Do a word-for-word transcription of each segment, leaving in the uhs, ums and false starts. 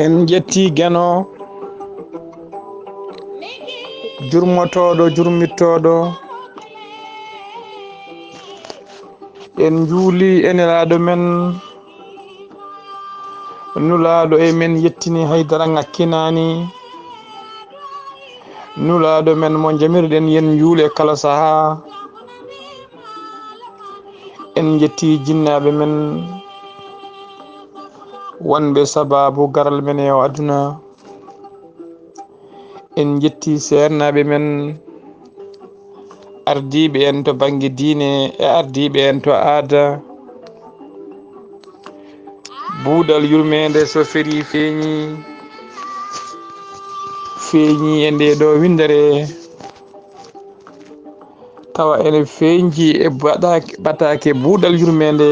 En njetti Geno, jurmotooɗo, jurmittooɗo. En njuuli e Nelaaɗo men, Nulaaɗo e men yettini, haydara ŋakkinaani. Nulaaɗo men mo njamirɗen, yen njuul e kala sahaa. En njetti jinnaaɓe men wonɓe sabaabu garal men e o aduna. En njetti seernaaɓe men, ardiiɓe en to bannge diine e ardiiɓe en to aada. Buuɗal yurmeende so ferii feeñi, feeñi e nde ɗo winndere, tawa ene feeñji e baɗaake, ɓataake buuɗal yurmeende,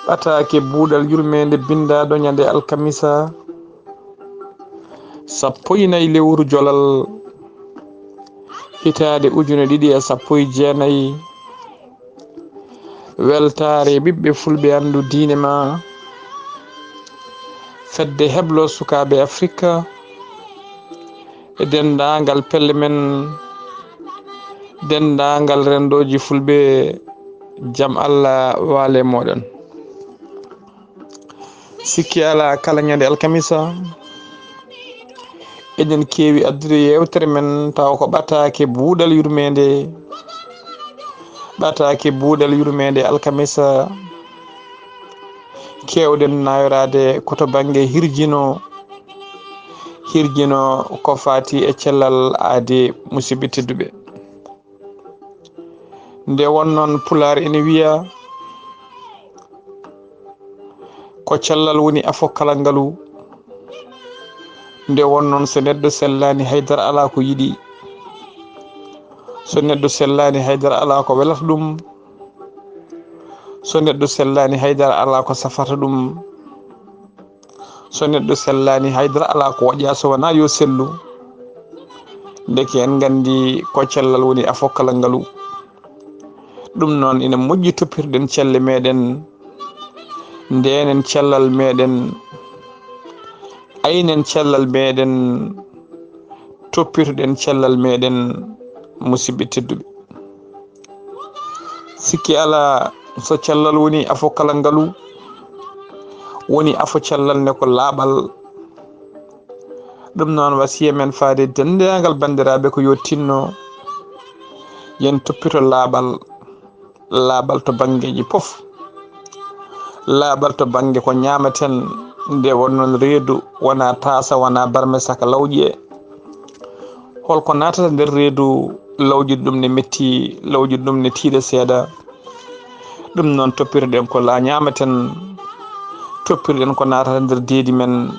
ɓataake buuɗal yurmeende binndaaɗo ñande alkamisa, sappo e nayi lewru jolal, hitaande ujune ɗiɗi e sappo e jeenayi. Weltaare ɓiɓɓe fulɓe, anndu diine ma, fedde heblo sukaaɓe Afrika, e denndaangal pelle men, denndaangal renndooji fulɓe, jam Allah waale mooɗon. Sikki alaa, kala ñande alkamisa, eɗen keewi addude yeewtere men, tawa ko ɓataake buuɗal yurmeende. Ɓataake buuɗal yurmeende alkamisa, keewɗen nayoraade ko to bannge hirjino, hirjino ko faati e cellal aadi, musidɓe tedduɓe. Nde won noon, Pulaar ene wiya, ko cellal woni afo kala ngalu. Nde won noon, so neɗɗo sellaani, haydara alaa ko yiɗi. So neɗɗo sellaani, haydara alaa ko welata ɗum. So neɗɗo sellaani, haydara alaa ko safata ɗum. So neɗɗo sellaani, haydara alaa ko waɗya so wonaa yo sellu. Ndeke en nganndi ko cellal woni afo kala ngalu. Ɗum noon, ina moƴƴi toppirɗen celle meɗen, ndeenen cellal meɗen, aynen cellal meɗen, toppirɗen cellal meɗen, musidɓe tedduɓe. Sikki alaa, so cellal woni afo kala ngalu, woni afo cellal ne ko laaɓal. Ɗum noon, wasiya men faade denndaangal banndiraaɓe ko yo tinno, yen toppito laaɓal, laaɓal to banngeeji fof. Laaɓal to bannge ko ñaamaten, nde won noon reedu, wonaa taasa, wonaa barme, saka lawƴe. Holko naatata nder reedu, lawƴude ɗum ne metti, lawƴude ɗum ne tiiɗa seeɗa. Ɗum noon, toppirɗen ko la ñaamaten, toppirɗen ko naatata nder deedi men,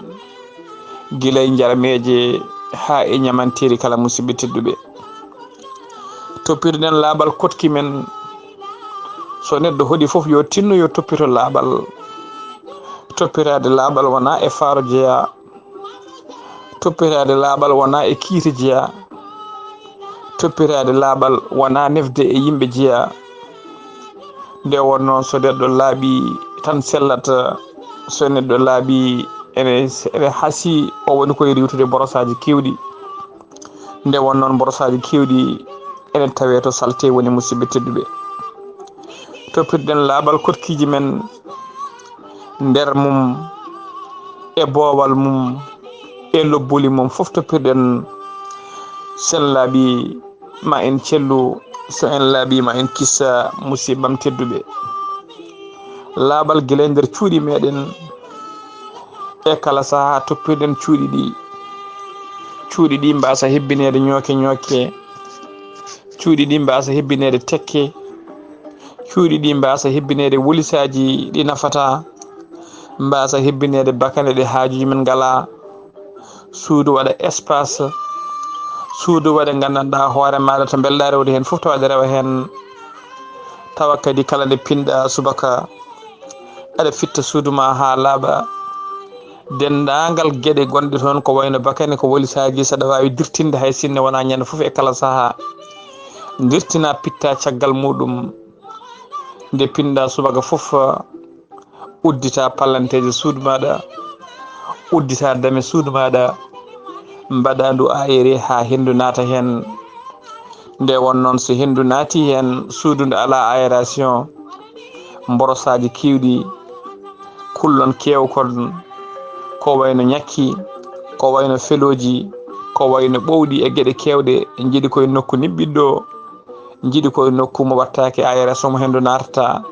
gila e njarmeeje haa e ñamanteeri kala, musidɓe tedduɓe. Toppirɗen laaɓal koɗki men. So neɗɗo hoɗi fof, yo tinno, yo toppito laaɓal. Toppiraade laaɓal wonaa e faaro jeyaa. Toppiraade laaɓal wonaa e kiite jeyaa. Toppiraade laaɓal wonaa nefde e yimɓe jeyaa. Nde won noon, so neɗɗo laaɓi tan sellata, so neɗɗo laaɓi ene, ene hasii, o woni koye riiwtude borosaaji keewɗi. Nde won noon, borosaaji keewɗi ene tawee to salte woni, musidɓe tedduɓe. Toppirɗen laaɓal koɗkiiji men, nder mum, e boowal mum, e lobbuli mum fof toppirɗen. So en laaɓi, ma en cellu, so en laaɓi, ma en kissa, musidɓam tedduɓe. Laaɓal gila e nder cuuɗi meɗen, e kala sahaa toppirɗen cuuɗi ɗi. Cuuɗi ɗi mbaasa hebbineede ñooke ñooke. Cuuɗi ɗi mbaasa hebbineede tekke. Cuuɗi ɗi mbaasa hebbineede wolisaaji ɗi nafataa. Mbaasa hebbineede bakane ɗe haajuji men ngalaa. Suudu waɗa espace. Suudu waɗa, nganndanɗaa hoore maaɗa to mbelɗaa rewde heen fof, tawa aɗa rewa heen. Tawa kadi kala nde pinɗaa subaka, aɗa fitta suudu ma haa laaɓa. Denndaangal geɗe gonɗe toon, ko wayno bakane, ko wolisaaji, saɗa waawi dirtinde hay sinno wonaa ñande fof e kala sahaa. Dirtina, pitta caggal muuɗum. Nde pinɗaa subaka fof, uddita pallanteeje suudu maaɗa, uddita dame suudu maaɗa, mbaɗa ndu aéré haa henndu naata heen. Nde won noon, so henndu naati heen, suudu ndu alaa aération, mborosaaji keewɗi, kullon keewkon, ko wayno ñakki, ko wayno felooji, ko wayno ɓowɗi e geɗe keewɗe, njiɗi koye nokku niɓɓiɗɗo, njiɗi koye nokku mo wattaake aération mo henndu naatata,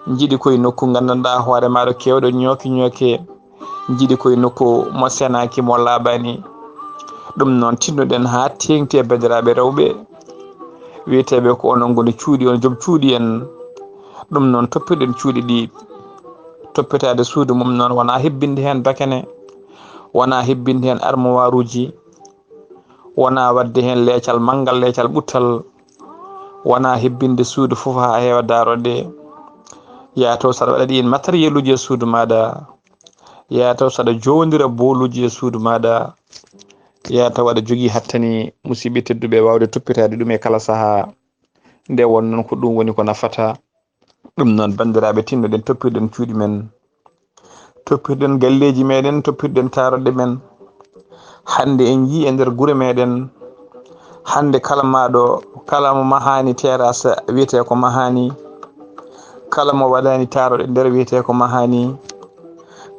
njiɗi koye nokku nganndanɗaa hoore maaɗa keewɗo ñooke ñooke, njiɗi koye nokku mo senaaki, mo laaɓaani. Ɗum noon, tinnoɗen haa teeŋti e banndiraaɓe rewɓe, wiyeteeɓe ko onon ngoni cuuɗi, on joom cuuɗi en. Ɗum noon, toppirɗen cuuɗi ɗi. Toppitaade suudu mum noon, wonaa hebbinde heen bakane, wonaa hebbinde heen armoiruuji, wonaa waɗde heen leecal manngal, leecal ɓuttal, wonaa hebbinde suudu fof haa heewa daaroɗe. Yaa taw saɗa waɗa ɗiin matériel uji e suudu maaɗa, yaa taw saɗa jowondira booluuji e suudu maaɗa, yaa taw aɗa jogii hattani, musidɓe tedduɓe, waawde toppitaade ɗum e kala sahaa. Nde won noon, ko ɗum woni ko nafata. Ɗum noon, banndiraaɓe, tinnoɗen, toppirɗen cuuɗi men, toppirɗen galleeji meɗen, toppirɗen taaroɗe men. Hannde en njii e nder gure meɗen, hannde kala maaɗo, kala mo mahaani terrasse wiyetee ko mahaani, kala mo waɗaani taaroɗe nder wiyetee ko mahaani,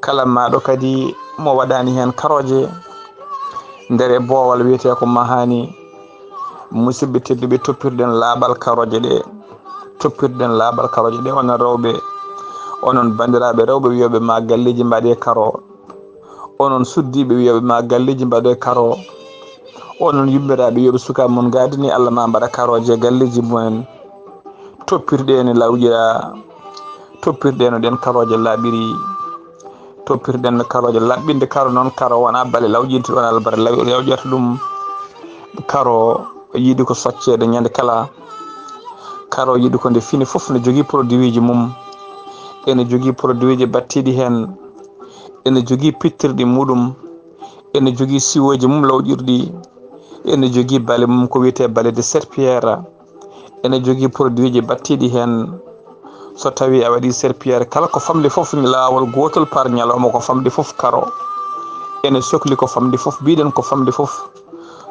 kala maaɗo kadi mo waɗaani heen karooje nder e boowal wiyetee ko mahaani. Musidɓe tedduɓe, toppirɗen laaɓal karooje ɗe, toppirɗen laaɓal karooje ɗe, onon rewɓe, onon banndiraaɓe rewɓe wiyooɓe ma galleeji mbaɗee karo, onon suddiiɓe wiyooɓe ma galleeji mbaɗee karo, onon yummiraaɓe wiyooɓe sukaaɓe mon ngaadini Allah ma mbaɗa karooje e galleeji mumen. Toppirɗe ene lawƴira, toppirɗe no ɗen karooje laaɓiri, toppirɗen no karooje laɓɓinde karo noon, karo wona bale lawƴinte, wona bale law-, lawƴata ɗum. Karo yiɗi ko socceede ñande kala. Karo yiɗi ko nde fini fof ne jogii produitji mum, ene jogii produitji battiiɗi heen, ene jogii pittirɗi muɗum, ene jogii siwooji mum lawƴirɗi, ene jogii bale mum ko wiyetee bale de serpillière, ene jogii produitji battiiɗi heen. So tawii a waɗii serpillière, kala ko famɗi fof, laawol gootol par ñalawma, ko famɗi fof karo, ene sokli ko famɗi fof, mbiɗen ko famɗi fof.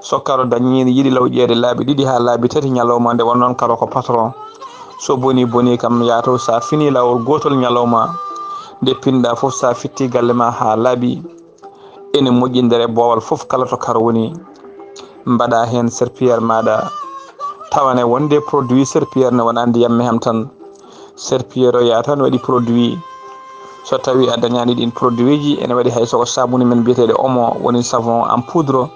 So karo dañii, yiɗi lawƴeede laabi ɗiɗi haa laabi tati ñalawma, nde won noon karo ko patron. So bonii, bonii kam, yaa taw so a finii laawol gootol ñalawma, nde pinɗa fof, so a fittii galle ma haa laaɓi, ene moƴƴi nder e boowal fof kala to karo woni. Mbaɗa heen serpillière maaɗa, tawa ne wonde produit serpillière ne wona ndiyam meham tan. Serpillière o yaha tan waɗi produit. So tawii a dañaani ɗiin produitji, ene waɗi hay so ko saabuni men biyeteeɗo omo, woni savon en poudre.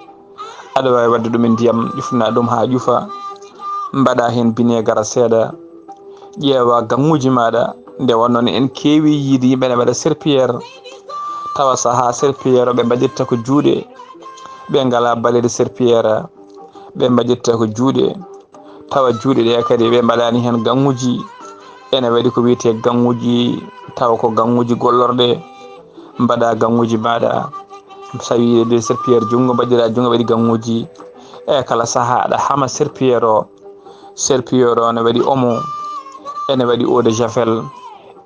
Aɗa waawi waɗde ɗum e ndiyam, ƴufna ɗum haa ƴufa, mbaɗa heen bineegar seeɗa, ƴeewa gaŋŋuuji maaɗa. Nde wonnoo ne en keewi yiide yimɓe ne mbaɗa serpillière, tawa sahaa serpillière o ɓe mbaɗirta ko juuɗe, ɓe ngalaa bale de serpillière, ɓe mbaɗirta ko juuɗe, tawa juuɗe ɗe kadi ɓe mbaɗaani heen gaŋŋuuji, ene waɗi ko wiyetee gaŋŋuuji, tawa ko gaŋŋuuji gollorɗe, mbaɗa gaŋŋuuji maaɗa. So a wii de serpillière junngo, mbaɗira junngo waɗi gaŋŋuuji. E kala sahaa aɗa hama serpillière o, serpillière o ene waɗi omo, ene waɗi eau de javel,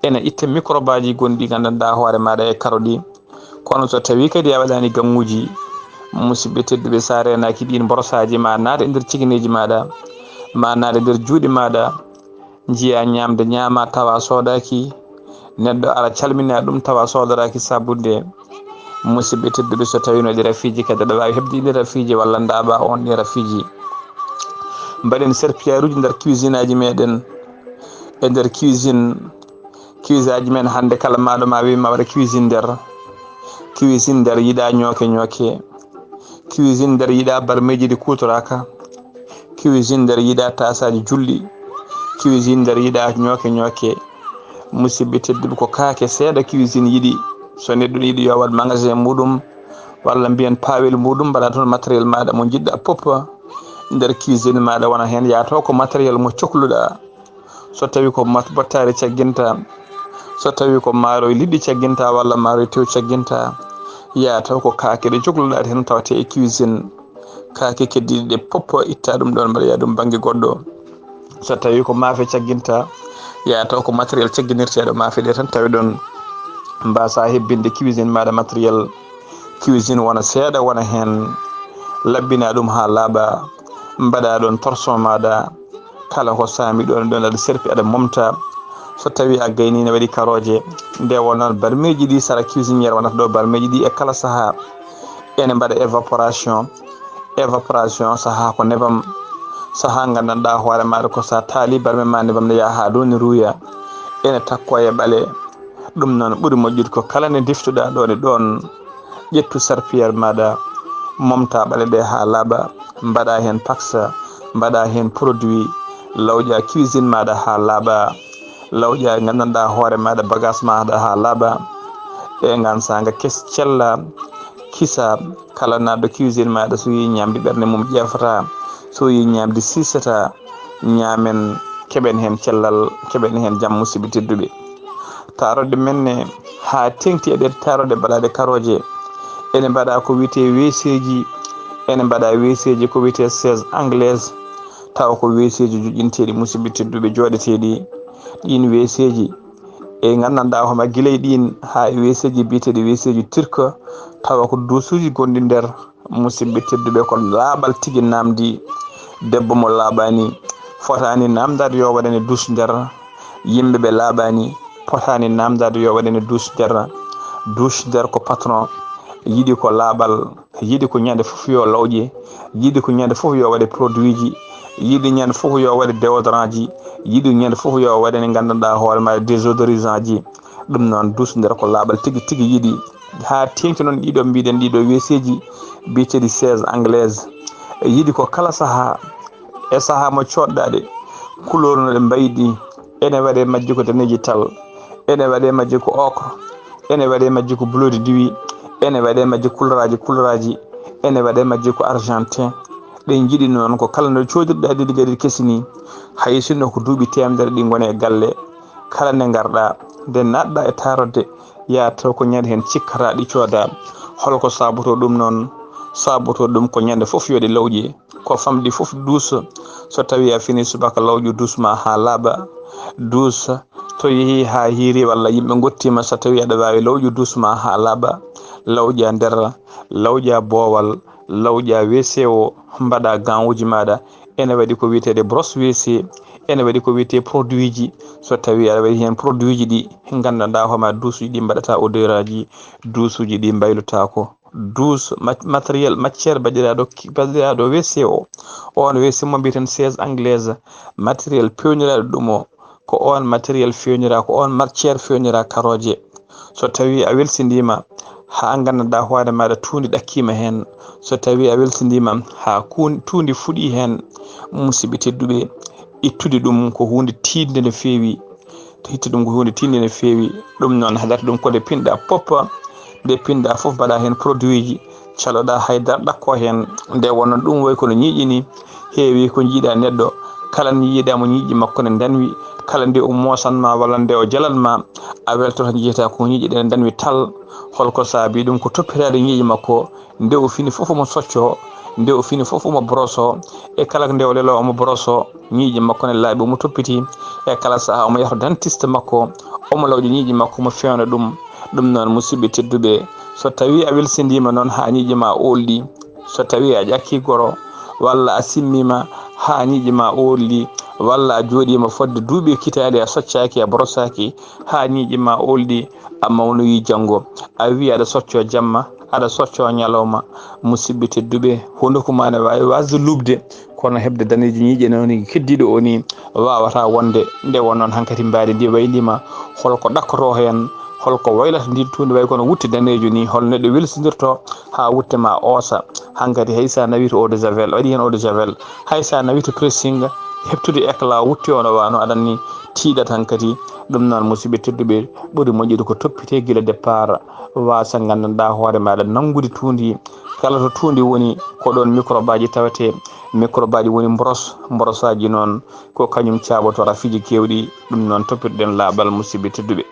ene itta microbaaji gonɗi nganndanɗaa hoore maaɗa e karo ɗi. Kono so tawii kadi a waɗaani gaŋŋuuji, musidɓe tedduɓe, so a reenaaki ɗiin mborosaaji, ma naata e nder cikineeji maaɗa, ma naata e nder juuɗe maaɗa, njiya ñaamde ñaama tawa soodaaki, neɗɗo ara calmina ɗum tawa soodoraaki sabunde. Musidɓe tedduɓe, so tawii no ɗi rafiiji kadi aɗa waawi heɓde ɗi rafiiji walla ndaaɓa on ɗi rafiiji. Mbaɗen serpillièreji nder cuisine aji meɗen, e nder cuisine, cuisine aji men hannde kala maaɗo ma wi ma waɗa cuisine nder, cuisine nder yiɗa ñooke ñooke, cuisine nder yiɗa barmeeji ɗi kuutoraaka, cuisine nder yiɗa taasaaji julɗi, cuisine nder yiɗa ñooke ñooke. Musidɓe tedduɓe, ko kaake seeɗa cuisine yiɗi. So neɗɗo yiɗi yo waɗ magasin muɗum, walla mbiyen pawel muɗum, mbaɗa toon matériel maaɗa mo njiɗɗa pop nder cuisine maaɗa wona heen, yaa taw ko matériel mo cokluɗa. So tawii ko mat-, bottaari cagginta, so tawii ko maaroy liɗɗi cagginta walla maaroy tew cagginta, yaa taw ko kaake ɗe cokluɗa heen tawate e cuisine. Kaake keddiiɗe ɗe pop itta ɗum ɗoon, mbaɗoya ɗum bannge goɗɗo. So tawii ko maafe cagginta, yaa taw ko matériel cagginirteeɗo maafe ɗe tan tawi ɗoon. Mbasa hebbinde cuisine maaɗa matériel, cuisine wona seeɗa, wona heen, labbina ɗum haa laaɓa, mbaɗa ɗoon torchon maaɗa, kala ko saami ɗoon, ɗoon aɗa serpi, aɗa momta. So tawii a gaynii, ne waɗi karooje, nde wonno barmeeji ɗi, sara cuisinière wonata ɗo, barmeeji ɗi e kala sahaa ene mbaɗa évaporation. Évaporation sahaa ko nebam, sahaa nganndanɗaa hoore maaɗa ko so a taali barme ma nebam ne yaha haa ɗo ne ruuya, ene takko e ɓale. Ɗum noon ɓuri moƴƴude ko kala nde ndiftuɗaa ɗoon e ɗoon, ƴettu sarpiyel maaɗa, momta ɓale ɗe haa laaɓa, mbaɗa heen paksa, mbaɗa heen produit, lawƴa cuisine maaɗa haa laaɓa, lawƴa nganndanɗaa hoore maaɗa, bagage maaɗa haa laaɓa. E ngaan saanga kes cella, kisa, kala naatɗo cuisine maaɗa so yii ñaamde ɓernde mum ƴeefata, so yii ñaamde siisata, ñaamen, keɓen heen cellal, keɓen heen jam, musidɓe tedduɓe. Taarode men ne haa teŋti e ɗe taarode baɗaaɗe karooje, ene mbaɗa ko wiyetee weeseeji, ene mbaɗa weeseeji ko wiyetee chaise anglaise, tawa ko weeseeji joƴƴinteeɗi, musidɓe tedduɓe, jooɗeteeɗi. Ɗiin weeseeji e nganndanɗaa hooma gila e ɗiin haa e weeseeji biyeteeɗi weeseeji turque, tawa ko duusuuji gonɗi nder, musidɓe tedduɓe, ko laaɓal tigi naamndi. Debbo mo laaɓaani fotaani naamndaade yo waɗane duus nder. Yimɓe ɓe laaɓaani potaani naamndaade yo waɗane duus nder. Duus nder ko patron, yiɗi ko laaɓal, yiɗi ko ñande fof yo lawƴe, yiɗi ko ñande fof yo waɗe produitji, yiɗi ñande fof yo waɗe déodoranji, yiɗi ñande fof yo waɗane nganndanɗaa hoore ma désodorisantji. Ɗum noon duus nder ko laaɓal tigi tigi yiɗi. Haa teeŋti noon ɗiɗo mbiɗen ɗiɗo weeseeji biyeteeɗi chaise anglaise. E yiɗi ko kala sahaa e sahaa mo coodɗaa ɗe, couleur no ɗe mbayi ɗi, ene waɗe majji ko daneeji tal, ene waɗe majji ko ocre, ene waɗe majji ko bleu de nuit, ene waɗe majji couleuraaji couleuraaji, ene waɗe majji ko argentin. Ɗen njiɗi noon ko kala no coodirɗaa ɗiɗi gaɗi kesi ni, hay sinno ko duuɓi teemedere ɗi ngone e galle, kala nde ngarɗaa, nde naatɗaa e taarode, yaa taw ko ñande heen cikkata ɗi cooda. Holko saabotoo ɗum noon? Saabotoo ɗum ko ñande fof yo ɗe lawƴe, ko famɗi fof duus. So tawii a fini subaka, lawƴu duus ma haa laaɓa. Duus to yehi haa hiiri walla yimɓe ngottiima, so tawii aɗa waawi lawƴu duus ma haa laaɓa, lawƴa nder, lawƴa boowal, lawƴa wc o, mbaɗa gant uji maaɗa. Ene waɗi ko wiyeteeɗe brosse wc, ene waɗi ko wiyetee produitji. So tawii aɗa waɗi heen produitji ɗi nganndanɗaa hooma duusuuji ɗi mbaɗata odeuraaji, duusuuji ɗi mbaylotaako. Duus ma-, matériel, matière baɗiraaɗo ki-, baɗiraaɗo wc o, oon wc mo mbiyeten chaise anglaise, matériel peewniraaɗo ɗum o, ko oon matériel feewnira, ko oon matière feewnira karooje. So tawii a welsindiima haa nganndanɗaa hoore maaɗa tuundi ɗakkiima heen, so tawii a welsindiima haa kuun-, tuundi fuɗii heen, musidɓe tedduɓe, ittude ɗum ko huunde tiiɗnde no feewi. To itti ɗum ko huunde tiiɗnde no feewi. Ɗum noon haɗata ɗum ko nde pinɗaa pop, nde pinɗaa fof mbaɗa heen produitji, caloɗaa hay dara ɗakko heen. Nde wonno ɗum wayi kono ñiiƴe ni, heewi ko njiiɗa neɗɗo, kala nde njiiɗa mo ñiiƴe makko ne ndanwi, kala nde o moosan ma walla nde o jalan ma, a weltoto njiita ko ñiiƴe ɗe ndanwi tal. Holko saabi ɗum? Ko toppitaade ñiiƴe makko, nde o fini fof omo socco, nde o fini fof omo broso, e kala nde o lelo omo broso, ñiiƴe makko ne laaɓi omo toppiti, e kala saha omo yahto dentiste makko, omo lawƴa ñiiƴe makko, omo feewna ɗum. Ɗum noon, musidɓe tedduɓe, so tawii a welsindiima noon haa ñiiƴe ma oolɗi, so tawii a ƴakki goro, walla a simmiima haa ñiiƴe ma oolɗi, walla a jooɗiima fodde duuɓi e kitaali a soccaaki, a brosaaki haa ñiiƴe ma oolɗi, a mawnoyi janngo, a wii aɗa socco jamma, aɗa socco ñalawma, musidɓe tedduɓe, hunuko ma ne waawi waasde luɓde, kono heɓde daneeji ñiiƴe noon keddiiɗo o ni waawata wonde. Nde won noon hankadi mbaadi ndi waylima, holko ɗakkotoo heen, holko waylata ndi tuundi wayi kono wutte daneejo ni, hol neɗɗo welsindirto haa wutte ma oosa? Hankadi hay sa nawii to eau de javel, a waɗi heen eau de javel, hay sa nawii to pressing, heɓtude éclat wutte o no waano aɗa anndi, tiiɗat hankadi. Ɗum noon, musidɓe tedduɓe, ɓuri moƴƴude ko toppite gila départ, waasa nganndanɗaa hoore maaɗa nanngude tuundi. Kala to tuundi woni, ko ɗoon microbe aji tawetee. Microbe aji woni mboros, mborosaaji noon ko kañum caaboto rafiiji keewɗi. Ɗum noon, toppitoɗen laaɓal, musidɓe tedduɓe.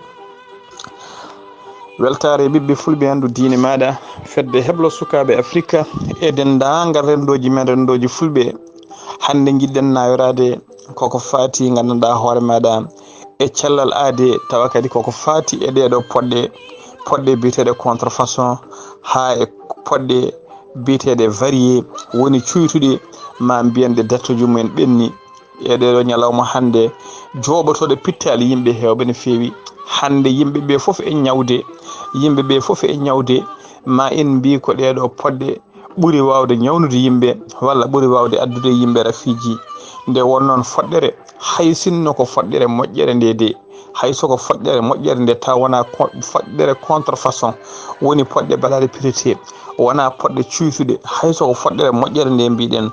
Weltaare ɓiɓɓe fulɓe, anndu diine maaɗa, fedde heblo sukaaɓe Afrika e denndaangal renndooji men, renndooji fulɓe. Hannde njiɗɗen nayoraade koko faati nganndanɗaa hoore maaɗa e cellal aade, tawa kadi koko faati e ɗeeɗo poɗɗe poɗɗe biyeteeɗe contrefaçon, haa e poɗɗe biyeteeɗe varié, woni cuytuɗe, ma mbiyen ɗe dattoji mumen ɓenni. E ɗeɗo ñalawma hannde, jooɓotooɗe pittaali yimɓe heewɓe no feewi. Hannde yimɓe ɓe fof e ñawde, yimɓe ɓe fof e ñawde, ma en mbi ko ɗeɗo poɗɗe ɓuri waawde ñawnude yimɓe, walla ɓuri waawde addude yimɓe rafiiji. Nde won noon foɗɗere, hay sinno ko foɗɗere moƴƴere nde de, hay so ko foɗɗere moƴƴere nde taw wona ko-, foɗɗere contrefaçon, woni poɗɗe baɗaɗe pirite, wona poɗɗe cuytuɗe, hay so ko foɗɗere moƴƴere nde mbiɗen.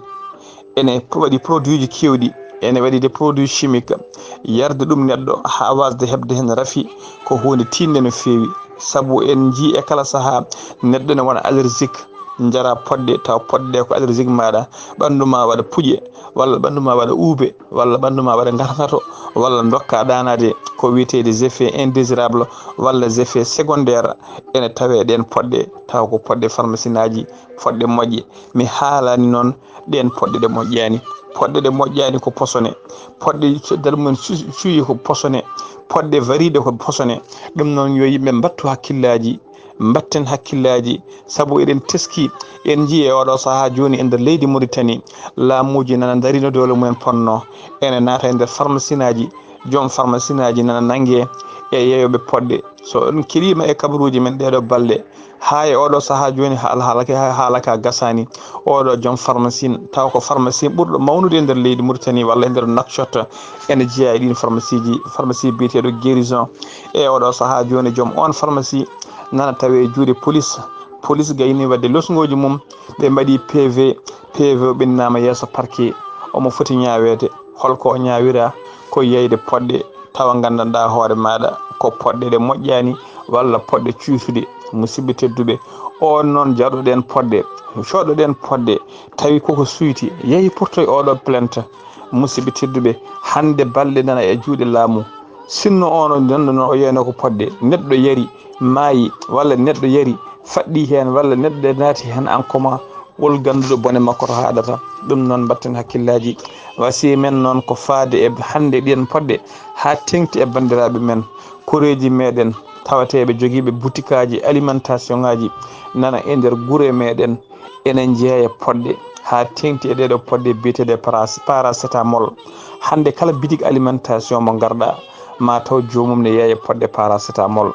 Ene waɗi produit ji kewɗi, ene waɗi des produits chimiques, yarde ɗum neɗɗo haa wasde heɓde heen rafi, ko huunde tiiɗnde no feewi. Sabu en njii e kala sahaa neɗɗo ne wona allergique, njara poɗɗe, taw poɗɗe ɗe ko allergique maaɗa, ɓanndu ma waɗa puƴe, walla ɓanndu ma waɗa uube, walla ɓanndu ma waɗa ngato ngato, walla ndokka ɗaanaade, ko wiyetee des effets indésirables, walla des effets secondaires, ene tawee ɗeen poɗɗe, taw ko poɗɗe pharmacienaaji, poɗɗe moƴƴe. Mi haalani noon ɗeen poɗɗe ɗe moƴƴaani. Poɗɗe ɗe moƴƴaani ko posone. Poɗɗe caggal mumen cu-, cuuyi ko posone. Poɗɗe variɗe ko posone. Ɗum noon yo yimɓe mbattu hakkillaaji, mbatten hakkillaaji, sabu eɗen teski, en njii e oɗo sahaa jooni e nder leydi Mauritanie, laamuuji nana ndarino doole mumen ponno, ene naata e nder pharmacienaaji, joom pharmacienaaji nana nannge e yeeyooɓe poɗɗe. So on keɗiima e kabaruuji men ɗeeɗo balɗe, haa e oɗo sahaa jooni, haala, haala ka, haala ka gasaani. Oɗo joom pharmacie, taw ko pharmacie ɓurɗo mawnude e nder leydi Mauritanie walla e nder Nouakchott, ene jeyaa e ɗiin pharmacie ji, pharmacie biyeteeɗo Guérison. E oɗo sahaa jooni, joom on pharmacie nana tawe e juuɗe police. Police gayni waɗde losngooji mum, ɓe mbaɗi P V, P V o ɓennaama yeeso parquet, omo foti ñaaweede. Holko o ñaawira? Ko yeyde poɗɗe, tawa nganndanɗaa hoore maaɗa ko poɗɗe ɗe moƴƴaani walla poɗɗe cuytuɗe. Musidɓe tedduɓe, on noon jaɗoɗen poɗɗe, coɗoɗen poɗɗe, tawi koko suyti, yehi portoy oɗo plainte. Musidɓe tedduɓe, hannde balɗe nana e juuɗe laamu. Sinno on o nanndo noon o yeyno ko poɗɗe, neɗɗo yari, maayi, walla neɗɗo yari, faɗɗi heen, walla neɗɗo naati heen en coma, wol gannduɗo bone makko to haaɗata. Ɗum noon mbatten hakkillaaji. Wasiyee men noon ko faade e hannde ɗiyen poɗɗe haa teŋti e banndiraaɓe men, koreeji meɗen, tawateeɓe jogiiɓe butikaaji, alimentation ŋaaji nana e nder gure meɗen, ene jeeya poɗɗe haa teŋti e ɗeɗo poɗɗe biyeteeɗe paras-, paracétamol. Hannde kala bitik alimentation mo ngarɗa, ma taw joomum ne yeeya poɗɗe paracétamol.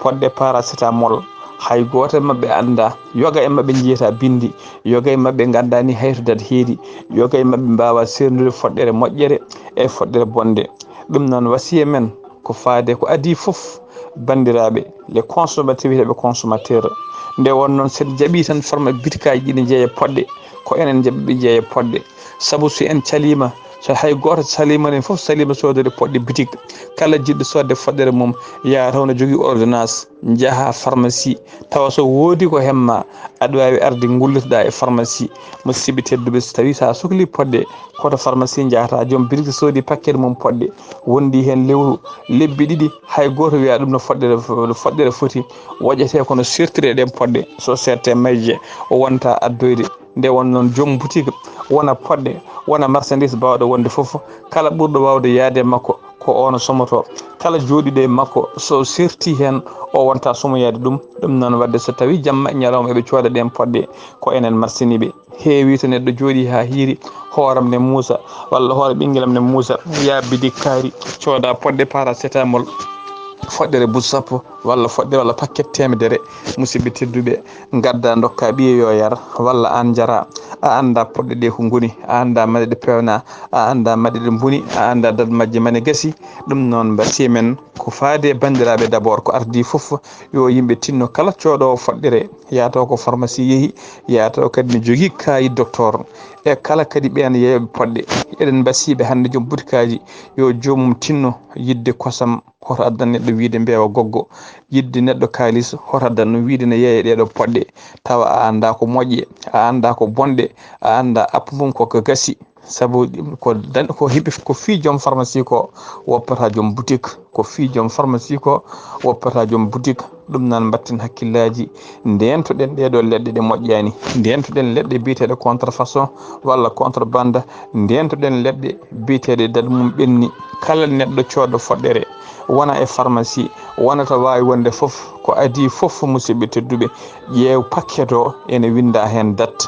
Poɗɗe paracétamol, hay gooto e maɓɓe annda, yoga e maɓɓe njiyata bindi, yoga e maɓɓe ngannda ni hay to dat heedi, yoga e maɓɓe mbaawa seerndude foɗɗere moƴƴere e foɗɗere bonde. Ɗum noon wasiyee men ko faade ko adii fof, banndiraaɓe, les consommateurs, wiyeteeɓe consommateur. Nde won noon, so en jaɓii tan farma bitikaaji ɗi ne jeeya poɗɗe, ko enen njaɓi ɓe jeeya poɗɗe. Sabu so en caliima, so hay gooto saliima, en fof saliima soodorde poɗɗe bitik. Kala jiɗɗo soodde foɗɗere mum, yaha taw no jogii ordonnance, njaha pharmacie, tawa so woodi ko hemma, aɗa waawi arde ngullitoɗaa e pharmacie. Musidɓe tedduɓe, so tawii so a sokli poɗɗe, ko to pharmacie njahata. Joom bitik soodi paquet mum poɗɗe, wondi heen lewru, lebbi ɗiɗi, hay gooto wiya ɗum no foɗɗere, no foɗɗere foti. Waɗetee ko no sertire ɗen poɗɗe. So serte majje, o wonta addoyde. Nde won noon joom boutique, wona poɗɗe, wona marchandise baawɗo wonde fof, kala ɓurɗo waawde yaade e makko, ko on somoto. Kala jooɗiiɗo e makko, so serti heen, o wonta somoyaade ɗum. Ɗum noon waɗde, so tawii jamma e ñalawma eɓe cooda ɗen poɗɗe, ko enen marchandiiɓe. Heewi to neɗɗo jooɗii haa hiiri, hooram ne muusa, walla hoore ɓinngelam ne muusa, yaa bitik kaari, cooda poɗɗe paracétamol, foɗɗere buuɗi sappo, walla foɗɗere, walla paquet teemedere. Musidɓe tedduɓe, ngadda ndokka ɓiye yo yar, walla aan njara. A annda poɗɗe ɗe ko ngoni, a annda mane ɗe peewna, a annda mane ɗe mboni, a annda dat majje mane gasi. Ɗum noon, mbasiyee men ko faade e banndiraaɓe, d'abord ko ardii fof, yo yimɓe tinno kala coodoowo foɗɗere, yaa taw ko pharmacie yehi, yaa taw kadi ne jogii kayit docteur. E kala kadi ɓeen yeeyooɓe poɗɗe, eɗen mbasiyɓe hannde joom butikaaji, yo joomum tinno yiɗde kosam, hoto addan neɗɗo wiyde mbeewa goggo, yiɗde neɗɗo kaalis, hoto addan ɗum wiyde ne yeeya ɗeeɗo poɗɗe, tawa a annda ko moƴƴe, a annda ko bonɗe, a annda app mum ko ko gasi. Sabu ɗum ko dan-, ko heɓi, ko fii joom pharmacie ko woppata joom boutique, ko fii joom pharmacie ko woppata joom boutique. Ɗum noon mbatten hakkillaaji, ndeentoɗen ɗee ɗoo leɗɗe ɗe moƴƴaani, ndeentoɗen leɗɗe biyeteeɗe contrefaçon walla contrebande, ndeentoɗen leɗɗe biyeteeɗe date mum ɓenni. Kala neɗɗo cooda foɗɗere, wona e pharmacie, wona to waawi wonde fof, ko adii fof, musidɓe tedduɓe, ƴeew paquet o, ene winnda heen date,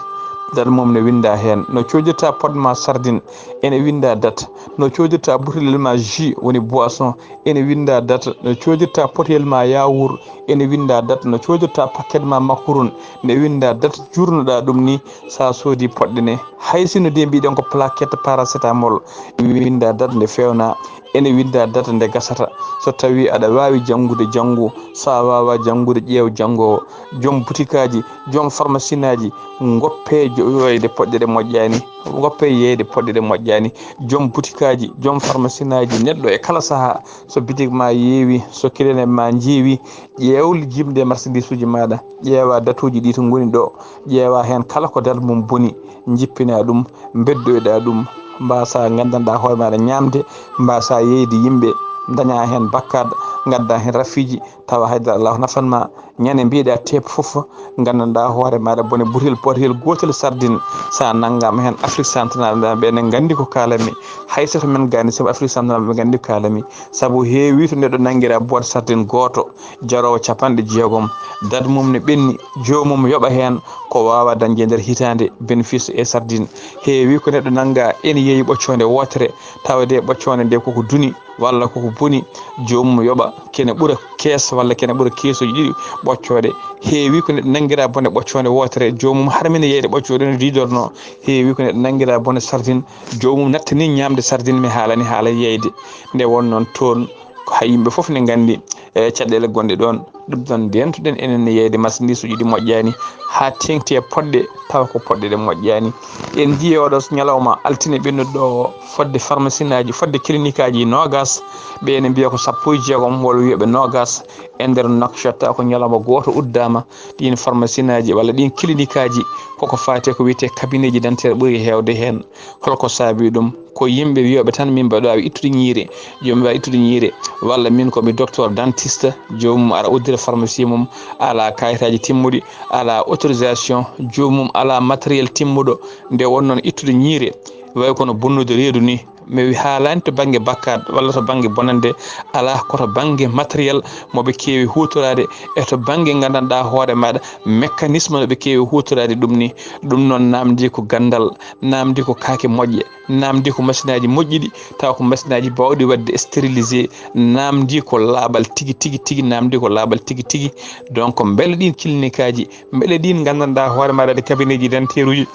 date mum ne winnda heen, no coodirta pod ma sardine, ene winnda date, no coodirta butelel ma jus woni boisson, ene winnda date, no coodirta poteyel ma yaawur, ene winnda date, no coodirta paquet ma macaron, ne winnda date, jurnoɗa ɗum ni, sa soodi poɗɗe ne, hay sinno de mbiɗen ko plaquette paracétamol, winnda date nde fewna, ene winnda date nde gasata. So tawi aɗa waawi janngude, janngu, sa waawa janngude, ƴeew janngoowo. Joom butikaaji, joom pharmacienaaji, ngoppe jo-, yeeyde poɗɗe ɗe moƴƴaani, ngoppe yeeyde poɗɗe ɗe moƴƴaani. Joom butikaaji, joom pharmacienaaji, neɗɗo e kala sahaa, so bitik ma yeewi, so client ma njeewi, ƴeew jimde marchandisuuji maaɗa, ƴeewa datuuji ɗi to ngoni ɗo, ƴeewa heen kala ko date mum boni, njippina ɗum, mbeddoyɗa ɗum, mbasa nganndanɗa hoore maaɗa ñaamde, mbasa yeeyde yimɓe, daña heen bakkat, ngadda heen rafiiji, tawa haydara Allahu nafan ma. Ñande mbiɗa teep fof, nganndanɗa hoore maaɗa bone butel, potel gootel sardine, sa nanngama heen Afrique centrale, ɓe ne nganndi ko kaalami. Hay so to men gayni, sabu Afrique centrale ɓe nganndi ko kaalami. Sabu heewi to neɗɗo nanngira boîte sardine gooto, jaroowo capanɗe jeegom, date mum ne ɓenni, joomum yoɓa heen ko waawa dañde e nder hitaande bénéfice e sardine. Heewi ko neɗɗo nannga ene yeeyi ɓoccode wootere, tawde ɓoccode nde koko duni walla koko boni, joomum yoɓa kene ɓura kees walla kene ɓura keesuuji ɗiɗi ɓoccode. Heewi ko neɗɗo nanngira bone ɓoccode wootere, joomum harmina yeeyde ɓoccode no diidorno. Heewi ko neɗɗo nanngira bone sardine, joomum nattani ñaamde sardine, mi haalani haala yeeyde. Nde won noon toon, ko hay yimɓe fof ne nganndi e caɗeele gonɗe ɗoon. Ɗum noon, ndeentoɗen enen ne yeeyde marchandisuuji ɗi moƴƴaani, haa teeŋti e poɗɗe, tawa ko poɗɗe ɗe moƴƴaani. En njiyii oɗo ñalawma altine ɓennuɗo ɗo o, fodde pharmacienaaji, fodde cliniqueaaji noogaas, ɓe ene mbiya ko sappo e jeegom, walla wiyaɓe noogaas, e nder Nouakchott, tawa ko ñalawma gooto uddaama. Ɗiin pharmacienaaji walla ɗiin cliniqueaaji, koko faati e ko wiyetee cabineeji dentaire ɓuri heewde heen. Holko saabii ɗum? Ko yimɓe wiyooɓe tan, min mbaɗa waawi ittude ñiire, joom mbaɗa ittude ñiire, walla min ko mi docteur dentiste, joomum ara uddira pharmacie mum, alaa kayitaaji timmuɗi, alaa autorisation, joomum alaa matériel timmuɗo, nde won noon ittude ñiire, way kono bonnude reedu ni. Mi wi-, haalaani to bannge bakkat walla to bannge bonande, alaa, ko to bannge matériel mo ɓe keewi huutoraade, e to bannge nganndanɗaa hoore maaɗa, mécanisme no ɓe keewi huutoraade ɗum ni. Ɗum noon, naamndii ko ganndal, naamndii ko kaake moƴƴe, naamndii ko masinaaji moƴƴuɗi, tawa ko masinaaji baawɗi waɗde stérilisé, naamndii ko laaɓal tigi, tigi, tigi, naamndii ko laaɓal tigi, tigi. Donc, mbele ɗiin cliniqueaaji, mbele ɗiin nganndanɗaa hoore maaɗa ɗe cabineeji dentairuuji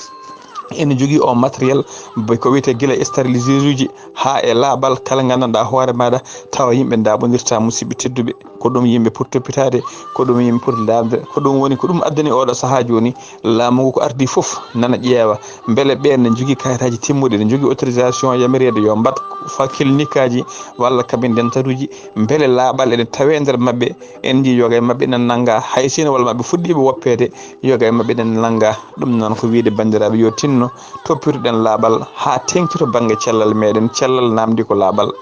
ene njogii o matériel, mbo-, ko wiyetee gila stériliseuruuji haa e laaɓal kala nganndanɗaa hoore maaɗa, tawa yimɓe ndaaɓondirta, musidɓe tedduɓe. Ko ɗum yimɓe poti toppitaade, ko ɗum yimɓe poti laaɓde, ko ɗum woni, ko ɗum addani oɗo sahaa jooni. Laamu ngu ko ardii fof nana ƴeewa, mbele ɓeen ne njogii kayitaaji timmuɗi, ne njogii autorisation yamireede yo mbaɗ fa cliniqueaaji walla cabinet dentaruuji, mbele laaɓal ene tawee nder maɓɓe, en njii yoga e maɓɓe ene nannga, hay sino walla maɓɓe fuɗɗiiɓe woppeede, yoga e maɓɓe ene nannga. Ɗum noon ko wiyde banndiraaɓe yo tinno, toppitoɗen laaɓal haa teeŋti to bannge cellal meeɗen. Cellal naamndii ko laaɓal.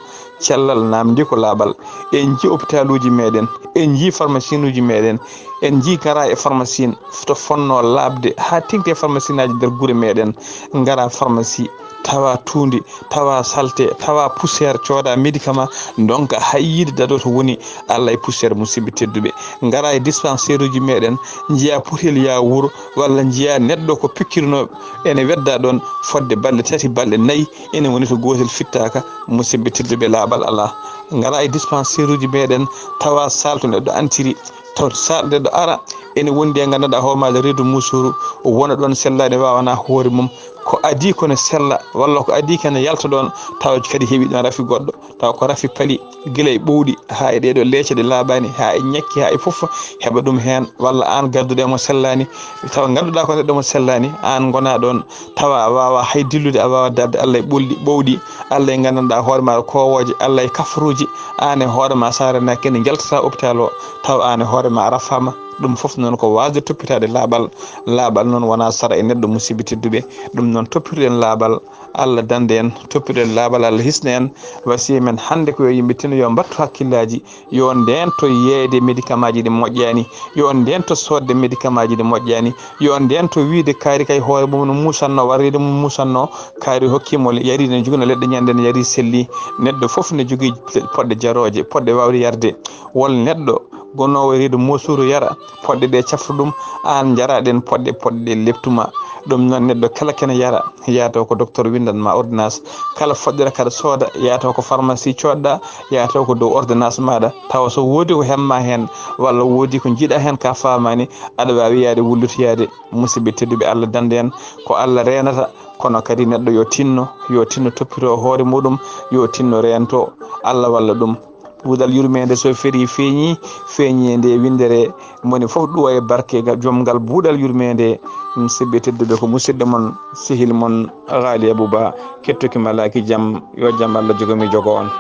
Cellal naamndii ko laaɓal. En njii hôpitaluuji meeɗen, en njii pharmaciennuuji meeɗen, en njii ngara e pharmacien to fonnoo laaɓde haa teeŋti e pharmacienaaji nder gure meeɗen. Ngara pharmacie, tawa tuundi, tawa salte, tawa poussière, cooda médicament, ndonka hay yiide date o to woni, Allah e poussière, musidɓe tedduɓe. Ngara e dispensaireruuji meeɗen, njiya potel yaawur, walla njiya neɗɗo ko pikkirnoo ene wedda ɗoon fodde balɗe tati, balɗe nayi, ene woni to gootel fittaaka, musidɓe tedduɓe, laaɓal alaa. Ngara e dispensaireruuji meeɗen, tawa salle to neɗɗo antiri, to salle neɗɗo ara, ene wondi e nganndanɗaa hoore maaɗa reedu musuru, wona ɗoon sellaani, waawana hoore mum, ko adii ko ne sella, walla ko adii ko ne yalta ɗoon, tawa kadi heɓi ɗoon rafi goɗɗo, tawa ko rafi pali, gila e ɓowɗi haa e ɗee ɗoo leece ɗe laaɓaani, haa e ñakki, haa e fof, heɓa ɗum heen, walla aan gadduɗo e mo sellaani, tawa ngannduɗaa ko neɗɗo mo sellaani, aan ngona ɗoon, tawa a waawaa hay dillude, a waawaa darde, Allah e ɓolɗi, ɓowɗi, Allah e nganndanɗaa hoore maaɗa koowooje, Allah e kafaruuji, aan e hoore ma, so a renaaki ne njaltataa hôpital o, tawa aan e hoore ma a rafaama. Ɗum fof noon ko waasde toppitaade laaɓal. Laaɓal noon wonaa sara e neɗɗo, musidɓe tedduɓe. Ɗum noon toppitoɗen laaɓal, Allah dande en, toppitoɗen laaɓal, Allah hisna en. Wasiya men hannde ko yo yimɓe tino yo mbattu hakkillaaji, yo ndento yeeyde médicament ji ɗi moƴƴaani, yo ndento soodde médicament ji ɗi moƴƴaani, yo ndento wiyde kaari kay hoore mum no muusanno, warriide mum muusanno, kaari hokkii mo, yari ne jogino leɗɗe ñande ne yari selli. Neɗɗo fof ne jogii poɗɗe jarooje, poɗɗe waawde yarde. Won neɗɗo gonoowo e reedu moosuru yara, poɗɗe ɗe caftu ɗum, aan njara ɗen poɗɗe, poɗɗe ɗe leptuma. Ɗum noon neɗɗo kala kene yara, yaata ko docteur windan ma ordonnance. Kala foɗɗere kaɗa sooda, yaata ko pharmacie coodɗa, yaata ko dow ordonnance maɗa. Tawa so woodi ko hemma heen, walla woodi ko njiɗa heen ka faamaani, aɗa waawi yaade wullutoyaade. Musidɓe tedduɓe, Allah dande en, ko Allah reenata, kono kadi neɗɗo yo tinno, yo tinno toppito hoore muɗum, yo tinno reento, Allah walla ɗum. Buuɗal yurmeende so ferii feeñi, feeñi e nde winndere, moni fof ɗuwa e barke ga-, joom ngal buuɗal yurmeende. Musidɓe tedduɓe, ko musidɗo mon, sehil mon, Ghali Abou Ba, kettuki malaaki jam, yo jam Allah jogo mi jogo on.